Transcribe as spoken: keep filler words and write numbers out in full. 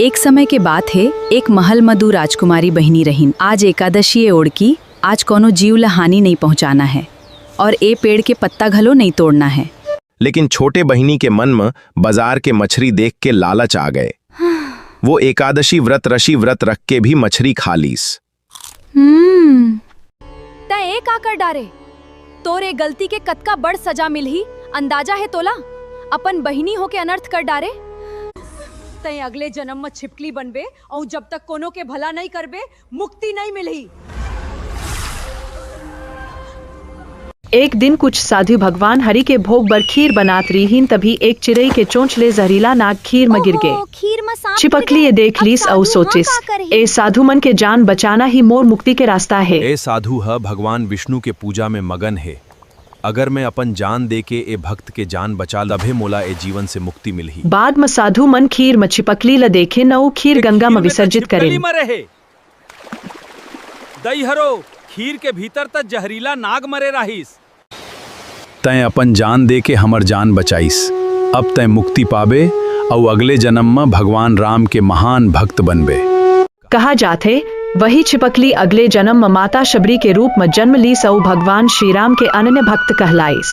एक समय के बात हे, एक महल म दू राजकुमारी बहिनी रहिन। आज एकादशी ए ओड़की, आज कोनो जीव ल हानि नइ पहुंचाना हे और ए पेड़ के पत्ता घलो नइ तोड़ना हे। लेकिन छोटे बहिनी के मन म बाजार के मछरी देख के लालच आ गए। वो एकादशी व्रत रशि व्रत रख के भी मछरी खा लीस। हम्म। तैं ए का कर डारे? तोर ए गलती के कतका बड़ सजा मिलही, अंदाजा हे तोला? अपन बहिनी होके अनर्थ कर डारे। तैं अगले जन्म म छिपकली बनबे, अउ जब तक कोनो के भला नइ करबे, मुक्ति नइ मिलही। एक दिन कुछ साधु भगवान हरि के भोग बर खीर बनात रिहिन, तभी एक चिरई के चोंच ले जहरीला नाग खीर म गिर गे। ओहो, खीर म सांप गिर छिपकली गे। ए देख अब लीस अउ साधु हा सोचिस, का करही? ए साधु मन के जान बचाना ही मोर मुक्ति के रास्ता हे। ए साधु ह भगवान विष्णु के पूजा में मगन हे। अगर मैं अपन जान दे के ए भक्त के जान बचा ल, तभे मोला ए जीवन से मुक्ति मिलही। बाद म साधु मन खीर म छिपकली ल देखे न, ओ खीर ए गंगा म खीर में त विसर्जित छिपकली करेन। मरे हे। दई हरो, खीर के भीतर त जहरीला नाग मरे राहिस। तैं अपन जान दे के हमर जान बचाइस। अब तैं मुक्ति पाबे अउ अगले जन्म म भगवान राम के महान भक्त बनबे। कहा जाथे, वही छिपकली अगले जन्म म माता शबरी के रूप म जन्म लीस अउ भगवान श्री राम के अनन्य भक्त कहलाइस।